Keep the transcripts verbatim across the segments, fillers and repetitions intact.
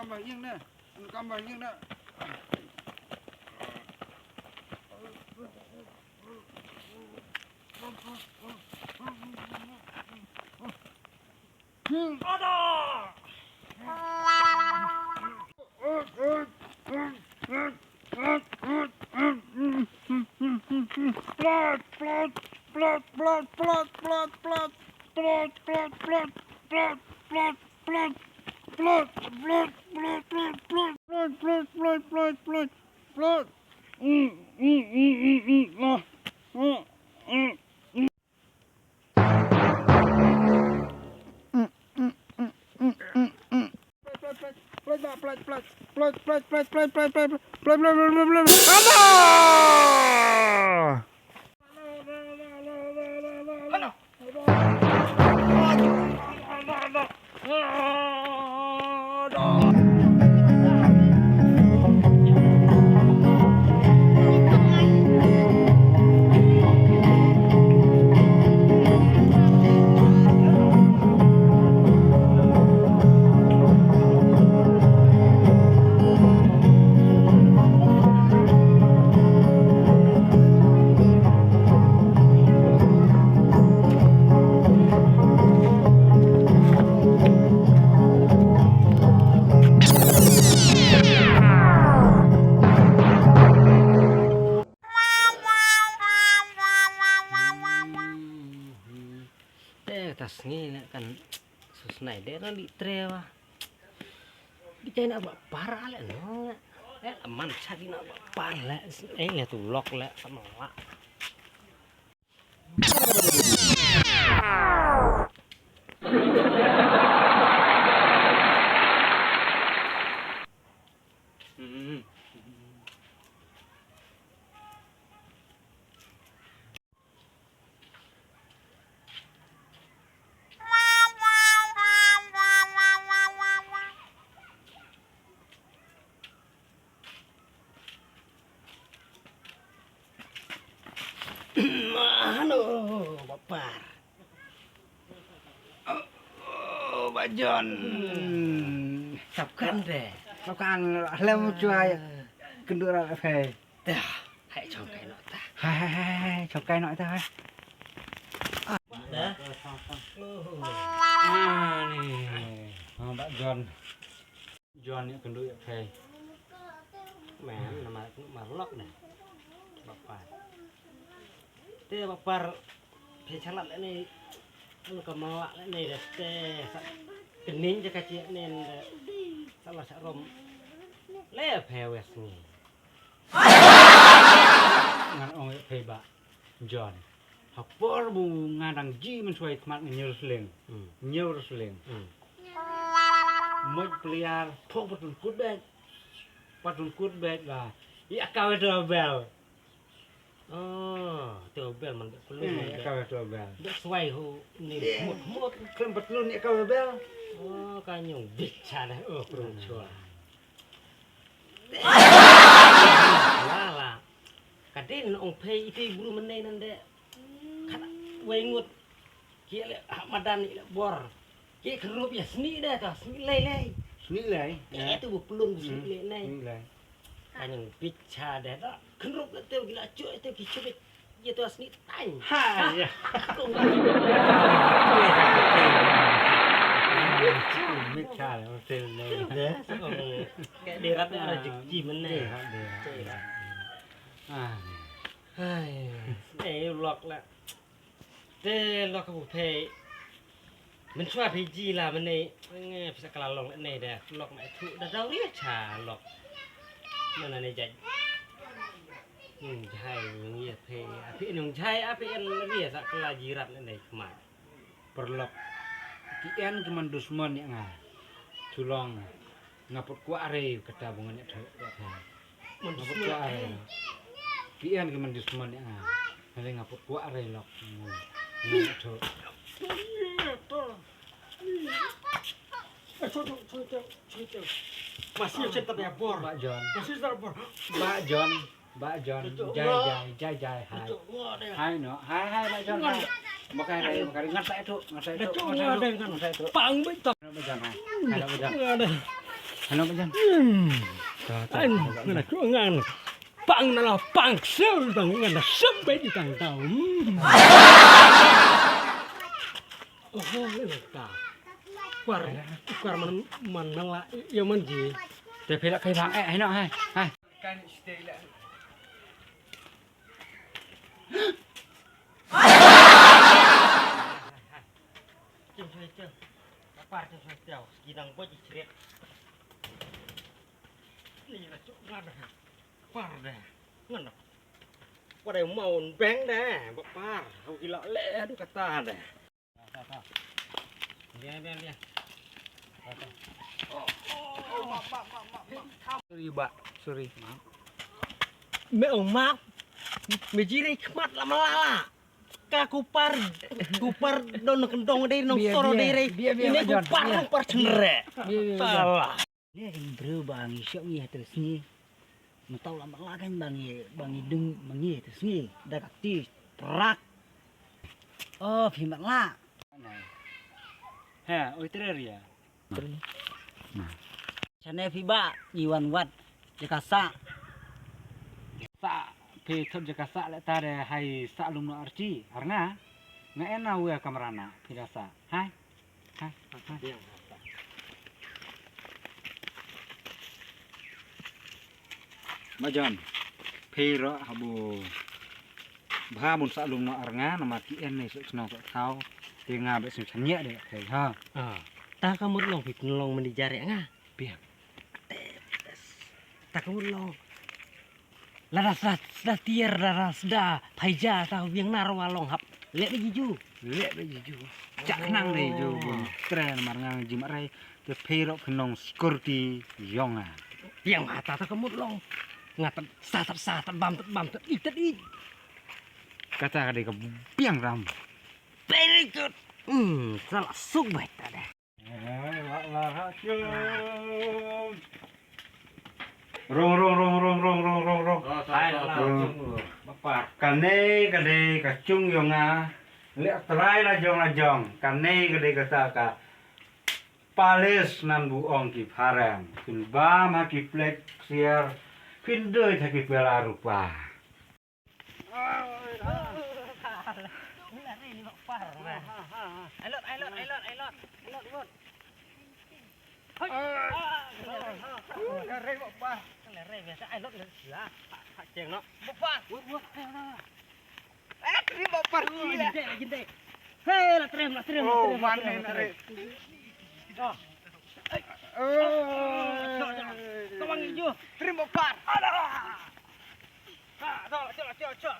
Kam ba ïing ne. Kam ba ïing ne. Te ta sngi ne kan susnai de ran di tre wa. Di kai na ba par ale no. Eh, man cha di na ba par le. Eh, le tu lok le sama wa. Halo, Bapar. Oh, oh, Bajon. Sapkan de. Sapkan, hlem chuai. Kendur al fe. Dah, hai chongkai nok tah. Hai, hai, hai, hai, chongkai nok tah, hai. Dah. Ah, ni. Ah, Bajon. Jon ïa kynduh ïa phi. Men, namar kynduh marlok ne. Bapar. Te bapar phi chalat lane. Lu ka mala lane de te sa kynning ja ka chi ne de. Sa la sa rom. Le phi wes ni. Ngan ong ïa phi ba. Jon. Ha por ba nga dang ji mynshuwa khmat nga ñiew sling. Hmm. Ñiew sling. Hmm. Moj pliar, phong patun kut bek. Patun kut bek ba. Ïa kawe to bel. Oh, to bel man bek kulun. Eh, ïa kawe to bel. Bek swai hu ni mut mut. Klem patun ïa kawe bel. Oh, ka ñiong bit cha deh. Oh, prung chua. La la. Ka dei na ong phi iti bru mynne nan de. Ka wei ngut. Ki le ha madan i le bor. Ki krup ïa sni de ta sni lei lei. Sni lei. Ki tu bu pelun bu sni lei nei. Sni lei. Ka ñiong picha de ta. Krup le teu ki la chu teu ki chu bit. Ïa tu sni tang. Ha ya. Mit cha le hotel lei. De. Ka dei rat ne ara jik ji mynne. Dei rat, dei rat. Ah. Hai, eh, lok la. Te lok ka bu phi. Mynshuwa phi ji la mynne. Nge phi sa ka la long ne de. Lok ma thu da dau ri cha lok. Mana ne jai. Nung jai nung ye phi. Api nung jai api en ri sa ka la ji rat ne khmat. Paralok. Ki en ki man dusmon ïa nga. Chulong. Nga put kwah re kata ba ngan ïathuh ïa phi. Nga put kwah re. Ki en ki man dusmon ïa nga. Hynrei nga put kwah re lok. Ngan ïathuh. Masih cerita bor. Ba Jon. Masih cerita bor. Ba Jon. Ba Jon, jai jai jai jai hai. Hai no, hai hai Ba Jon hai. Makai hai makai ngat tai tu, ngat tai tu, ngat tai tu. Pang bit tak. Ba Jon hai. Hai Ba Jon. Hano ba jan. Ai, ngana ku ngan. Pang na la pang sel bang ngana sep bai di tang tau. Oh, le ta. Kwar, kwar man, man na la, yo man ji. Te phi la kai bang, eh, hano, hai, hai. Ceng soi ceng. Par ceng soi ceng. Skinang boj i cret. Ni la cuk ngada. Par deh. Ngana. Pada mau beng deh. Bapar. Hau gila le du kata deh. Sorry ba, sorry. Me ong mak, me jiri khmat la malala. Ka kupar, kupar don kendong dei nong soro dei rei. Ini kupar nong par cendre. Salah. Ni kan bro ba ngi syok ngi ha te sngi. Mentau la mat la kan ba ngi, ba ngi dung ma ngi te sngi. Da ka ti prak. Oh, phi mat la. Ha, oi tre ria. Chane phi ba ngi wan wat. Jaka sa. Sa phi thot jaka sa le ta de hai sa lum no archi. Arnga. Nga ena wea kamrana phi da sa. Hai. Majon, phi ro habu bha mun sa lung no arnga nama ki en ne sa chnong sa thau te nga be sim chanye de phi ha. Ah, ta ka mut long phi long mani jare nga. Piang. Ta ka mut long. Lada sda, sda tiar, lada sda phaija, ta biang na rawa long hap. Leh da jiju. Leh da jiju. Chak nang da jiju bun. Tren mar ngang ji mat rai. Te pherok phenong security yong nga. Biang mata ta ka mut long. Nga tat sa tat sa tat bam tat bam tat ik tat ik. Kata ka dei ka biang ram. Very good. Hmm, salah suk bai ta deh. Rong, rong, rong, rong, rong, rong, rong, rong. Hai, la, la, chung. Kane ka dei ka chung yong nga. Leh trai la jong la jong. Kane ka dei kata ka palace nan bu ong ki phareng. Kin bam ha ki plek siar. Kin dei ha ki pela rupa. Hei, la trem, la trem, la trem, la trem. Ka bang ijo. Trem bapar. Alah. Ha, to, to, to, to.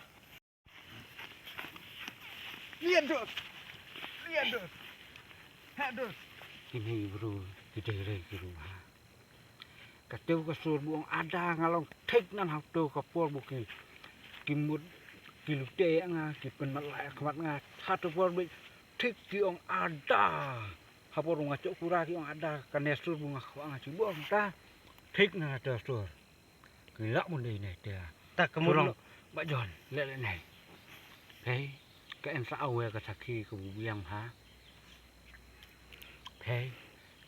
Lian dus. Lian dus. Ha dus. Kine bro, ki dei re ki ruh ha. Ka teu ka sur bu ong ada nga long thik nan ha teu ka por bu ki, ki mut ki lute nga ki pynmat lai khmat nga ha teu por bu thik ki ong ada. Ha por bu nga chok kura ki ong ada kane sur bu nga khwa nga chi bu ong ta thik nan ha teu sur. Ki lah mun dei ne te. Ta ka mut long. Ba jon le le ne. Hei, ka en sa awe ka sakhi ka bu biang ha. Hei,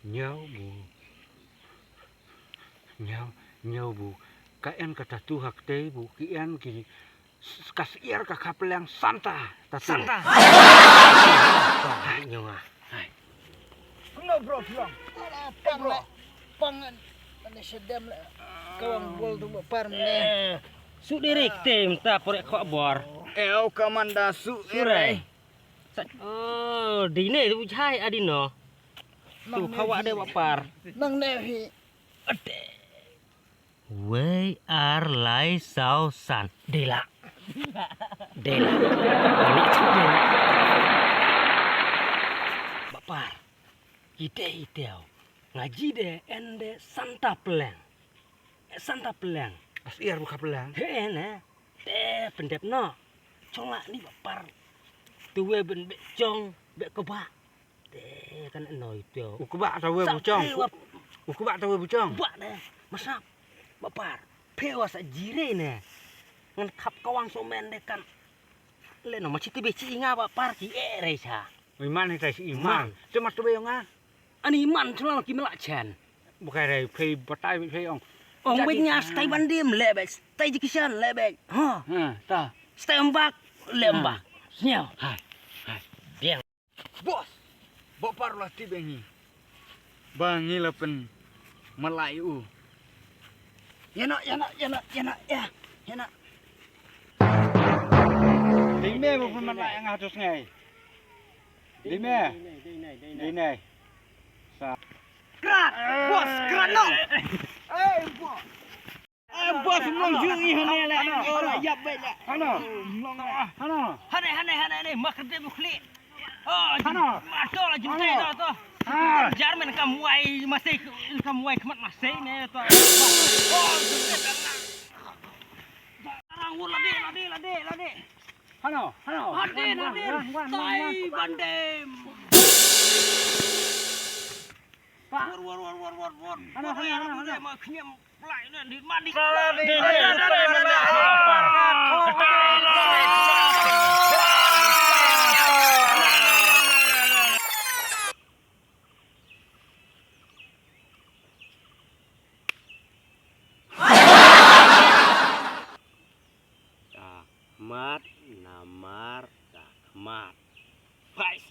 nyau bu. Nyau, nyau bu. Ka en ka tatu ha ktei bu ki en ki s-, ka siar ka khapeleng Santa. Tatu. Santa. Hai, nyau ah. Hai. Kumno bro, Long? Pang, pang, ane sedem le. Kawang bol tu bapar mene. Su direct tem ta porek khok bor. Eu kamanda su irai. Oh, dine tu jai adino. Tu khawa de bapar. Nang ne hi. Wei ar lai saw san. Dela. Dela. Ini cik dela. Bapar. Ite ite. Ngaji de en de Santa Peleng. Eh, Santa Peleng. As iar buka Peleng. He ne. Te pendep no. Chong la ni bapar. Tuwe ben be chong be keba. Te kan noi teo. U kebak tawe buchong. U kebak tawe buchong. Kebak de. Masap. Bapar. Phewa sa jire ne. Ngan khap kawang so men de kan. Le no machi tebe chi nga bapar ki e re cha. Iman ni tai si iman. Te mas tebe nga. Ani iman chula ki mela chen. Bukai rai, phei batai phei ong. Ong bek nga stai ban dim leh bek, stai jikishan leh bek. Ha. Ha, ta. Stai embak leh embak. Sniaw. Hai. Hai. Biang. Bos. Bok par la ti bengi. Ba ngi la pynmalai u. Yana, yana, yana, yana, ya. Yana. Dei me ba pynmalai nga hatus ngai. Dei me. Dei ne. Sa. Krat. Bos, krat no. Eh, bos. Eh, bos, mlong ju i hane le. Ora yap bai le. Hano. Mlong le. Hano. Hane, hane, hane, hane. Mak kete bukli. Oh, hano. Mato la jumte to to. Ah. Jarmen kam wai masih, kam wai khmat masih ne to. Oh, jumte. Arang wul lade, lade, lade, lade. Hano, hano. Hade, hade. Tai bandem. War, war, war, war, war, war. Hano, hano, hano, hano. Ma khniam lai na di mandi. Ka khmat namar ka khmat. Pais.